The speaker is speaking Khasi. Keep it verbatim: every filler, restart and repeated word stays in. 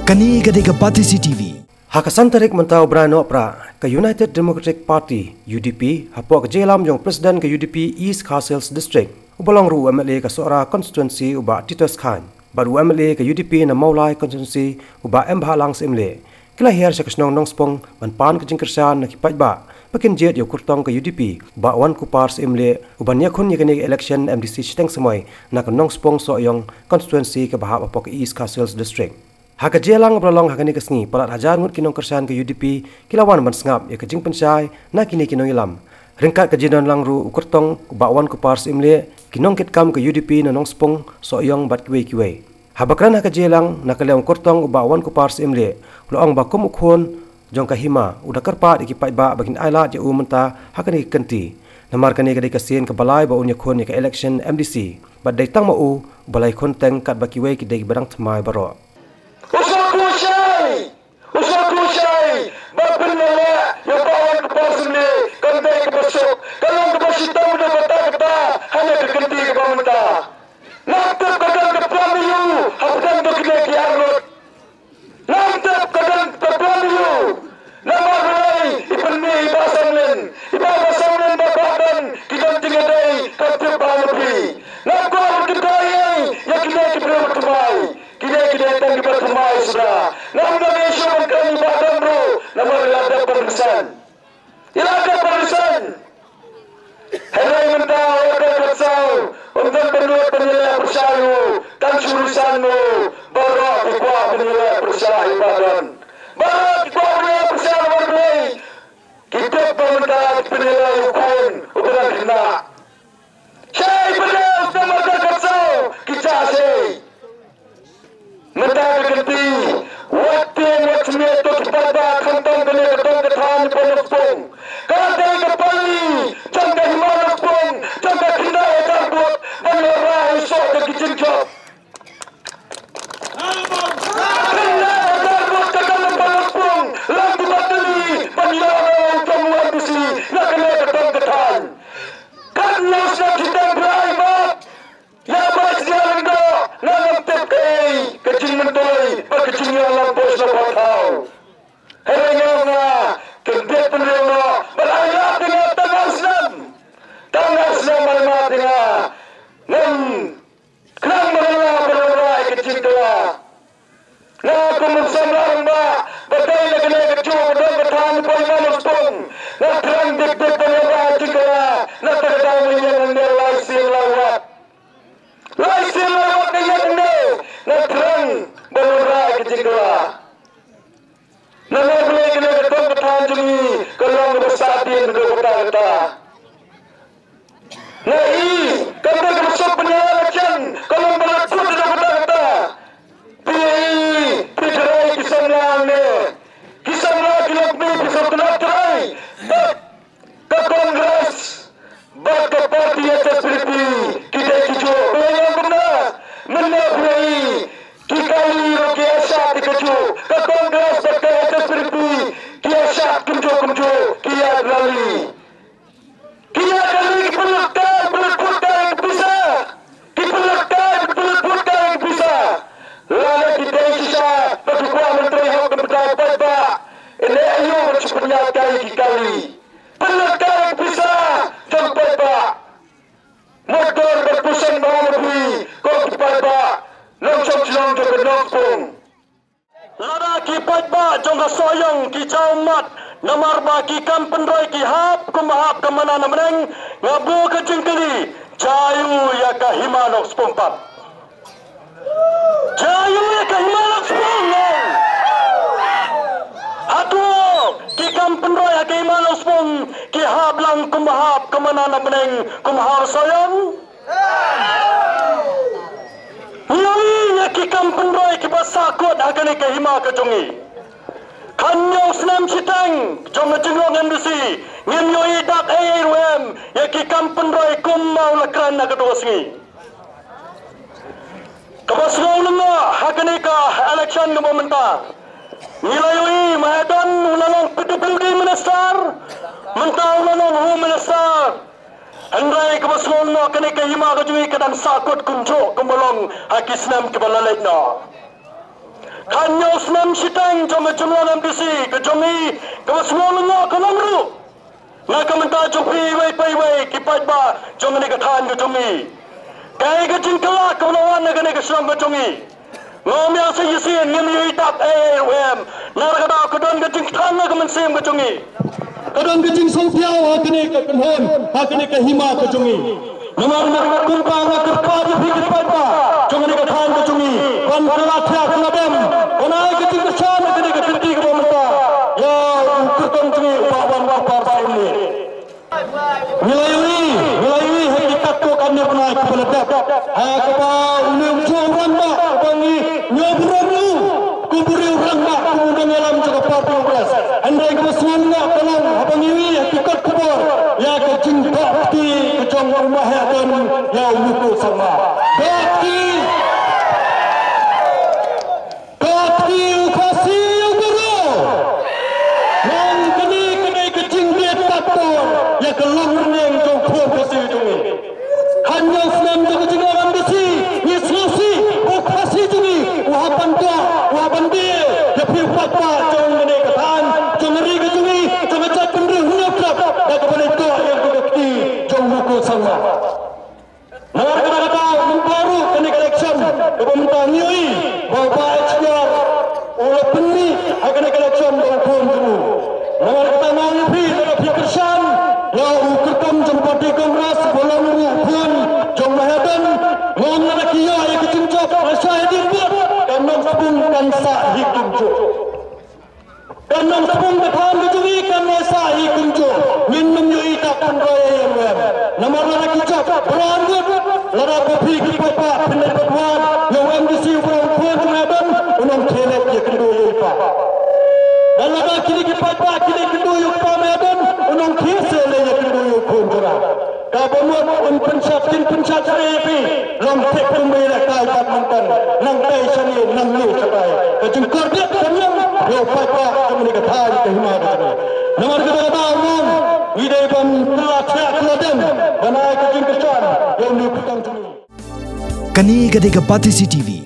Kane ka dei ka Batesi T V. Ha ka san tarik mynta u bnai Nohprah, ka United Democratic Party, U D P, hapoh ka jingïalam jong President ka U D P East Khasi Hills District, uba long ruh u M L A ka Sohra Constituency u Bah Titus Chyne, bad u M L A ka U D P na Mawlai Constituency u Bah Mbhalang Syiemlieh, ki la hiar sha ka shnong Nongspung ban pan ka jingkyrshan na ki paidbah ba kin jied ïa u kyrtong ka U D P, u Bah Wankupar Syiemlieh, uban ïakhun ïa kane ka election M D C shiteng samoi na ka Nongspung Sohiong Constituency kaba hap hapoh ka East Khasi Hills District. Ha ka jingïalang ba la long ha kane ka sngi, palat hajar ngut ki nongkyrshan ka U D P ki la wan ban sngap ïa ka jingpynshai na kine ki nongïalam. Ryngkat ka jingdon lang ruh u kyrtong u Bah Wankupar Syiemlieh, ki nongkitkam ka U D P na Nongspung Sohiong bad kiwei kiwei. Haba kren ha ka jingïalang na ka liang u kyrtong u Bah Wankupar Syiemlieh, u la ong ba kum u khun jong ka hima, u da kyrpad ïa ki paidbah ba kin ailad ïa u mynta ha kane ka kynti. Namar kane ka dei ka sien kaba lai ba un ïakhun ïa ka election M D C, bad dei tang ma u uba la ïakhun teng, katba kiwei ki dei kiba dang thymmai baroh. U sa khushai, u sa khushai ba pynlehnoh ïa u Bah Wankupar Syiemlieh kam dei kaba suk, ka long kaba shitom da kata kata ha kane ka kynti kaba mynta. Ngam tip ka don ka plan ïa u hapdeng jong kine ki arngut. Ngam tip ka don ka plan ïa u. Namar balei i pynmih i Bah Samlin, i Bah, Bah Samlin, Bah Bah Don, ki don jingïadei, kam tip ba ma phi. Ngam kwah ban kyntait ei ïa kine ki briew ba thymmai. Kine ki dei tang kiba thymmai suda. Ngam dang ïa shu ban kren i Bah Don ruh namar i la dep ban resign. I la dep ban resign. Hynrei mynta u Bah Khatsaw um don ban nud ban ïaleh pyrshah ïa u, tang shu resign mo. Baroh ki kwah ban ïaleh pyrshah ïa u Bah Don. Baroh ki kwah ban ïaleh pyrshah namar balei? Ki tip ba mynta ki pynïaleh ïa u khun uba dang khynnah. Shai pynïaleh u Bah Khatsaw, ki jah shai. Mynta ka kynti, wat tieng wat smiej to ki paidbah, khamtam kane ka dong ka thaiñ Nongspung. Ka dei ka pali jong ka hima Nongspung, jong ka khyndai hajar vote, ban ïoh rai soh da ki jingjop. Khyndai hajar vote ka dong ka Nongspung, lang kumba tylli ban ïoh rai jong u M D C na kane ka dong ka thaiñ. Katno snem shiteng phi la ai mat ïa Bah Sniawlyngdoh, nga ngam tip kaei ka jingmyntoi bad ka jingïalam poi shnong poi thaw. Hynrei nga ong nga, kin bit pynriew noh bad ai lad ïa nga tang ar snem. Tang ar snem ai lad ïa nga. Ngam khlem ban ïa ban wanrah ïa ka jingkylla. Nga kum u samla rangbah ba dei na kane kajuh ka dong ka thaiñ poi ma Nongspung, nga thrang dik dik ban wanrah ïa ka jingkylla. Na kata ka daw nga ïeng hangne lai sien lai wat. Lai sien lai wat nga ïeng hangne, nga thrang ban wanrah ïa ka jingkylla. Namar balei kane ka dong ka thaiñ jong ngi ka long kaba sahdien haduh katta katta. Nga i, kata kaba suk pynïaid la jan, ka long ba la kut da kata kata. Phi i, phi tharai ki samla ne, ki samla ki long kmie, phi sngewtynnat tharai. Bad ka Congress bad ka party H S P D P ki dei kijuh. Balei nga ong kumta? Mynta phi i, ki kali ruh ki ïa shad ïa kajuh. Ka Congress bad ka H S P D P ki ïa shad kumjuh kumjuh, ki ïa rally. Ki ïa kali, ki pynlut kai, pynlut phut kai ka pisa. Ki pynlut kai, pynlut phut kai ka pisa. Lada ki dei shisha ba ki kwah ban trei hok ban batai paidbah, ine aïu ban shu pynïaid kai ki kali. Pynlut kai ka pisa jong paidbah. Mutdur bad pyrshang ba ma phi ko ki paidbah nongshong shnong jong ka Nongspung. Lada ki paidbah jong ka Sohiong ki jaw mat namar ba ki kam pynroi ki hap kum hap ka mana na bneng, nga buh ka jingkylli, jia aïu ïa ka hima Nongspung pat? Jia aïu ïa ka hima Nongspung? Hato ki kam pynroi ha ka hima Nongspung ki hap lang kum hap ka mana na bneng kum ha Sohiong? Ngi ïohi ïa ki kam pynroi kiba sahkut ha kane ka hima ka jong ngi. Khathynñiew snem shiteng jong ka jinglong M D C, ngim ïohi dak ei ei ruh em ïa ki kam pynroi kum ma u la kren ha kato ka sngi. Kaba sngew lyngngoh ha kane ka election kaba mynta, ngi la ïohi ma Haydon u la long P W D minister, mynta u la long Home Minister. Hynrei kaba sngew lyngngoh, kane ka hima ka jong ngi ka dang sahkut kumjuh kumba long ha ki snem kiba la leit noh. Khathynñiew snem shiteng jong ka jingwan M D C ka jong ngi, kaba sngewlyngngoh ka long ruh na ka bynta jong phi iwei pa iwei ki paidbah jong kane ka thaiñ ka jong ngi. Kaei ka jingkylla kaba la wan na kane ka shnong ka jong ngi? Nga ong ïa shisien ngim ïohi tat ei ei ruh em. Namar kata ka don ka jingkthang ha ka mynsiem ka jong ngi. Ka don ka jingsngewthuh ha kane ka kynhun, ha kane ka hima ka jong ngi. Namar nga kumba nga kyrpad ïa phi ki paidbah jong kane ka thaiñ ka jong ngi, ban kylla thiah kylla dem, ban ai ka jingkyrshan ha kane ka kynti kaba mynta ïa u kyrtong jong ngi u Bah Wanpapar Syiemlieh. Ngi la ïohi, ngi la ïohi ha ki katto katne bnai kiba la dep, ha kaba une u jong u rangbah uba ngi ñiew burom ïa u kum u rangbah, kum u nongïalam jong ka party Congress. Hynrei kaba sngewlyngngoh ka long haba ngi ïohi ha ki kot khubor ïa ka jingdoh kti ka jong u Mahiadon ïa u Mukul Sangma. Doh kti, doh kti u Khasi u Garo. Nang kane kane ka jingbieit tat tor ïa ka longrynïeng jong u khun Khasi jong ngi. Khathynñiew snem jong ka jingïalam Khasi, ngi sngewsih u Khasi jong ngi u hap ban doh, u hap ban die ïa phi u paidbah jong kane ka thaiñ, jong ka ri ka jong ngi, jong ka jaitbynriew Hynñiewtrep da kaba leit doh ïa ka kti jong u Mukul Sangma. Namar kata kata mynta ruh kane ka election kaba mynta ngi ïohi ba u Bah H D R u la pynmih ha kane ka election da u khun jong u. Namar kata nga ong ïa phi lada phi kyrshan ïa u kyrtong jong party Congress ba long ruh u khun jong Mahiadon, nga ong lada ki ïoh ïa ka jingjop ha sha hi dien bad ka Nongspung kan sah hi kumjuh. Ka Nongspung ka thaiñ ka jong ngi kan sah hi kumjuh. Ngin ym ïohi tat pynroi ïa ïeng wem. Namar lada ki jop baroh arngut, lada ba phi ki paidbah phin leit ban wad ïa u M D C uba long khun jong Mahiadon, un ong khie leit ïakynduh ïa u kpa. Bad lada kine ki paidbah ki leit kynduh ïa u kpa Mahiadon, un ong khie seh leit ïakynduh ïa u khun jong nga. Kaba mut un pynshad, kin pynshad sha ïa phi. Long thik kumba ïalehkai bad mynta, nangtai shane nangne shatai. Ka jingkordit kan long ïa u paidbah jong kane ka thaiñ ka hima ka jong ngi. Namar kata kata ngi dei ban kylla thiah kylla dem ban ai ka jingkyrshan ïa une u kyrtong jong ngi. Kane ka dei ka Batesi T V.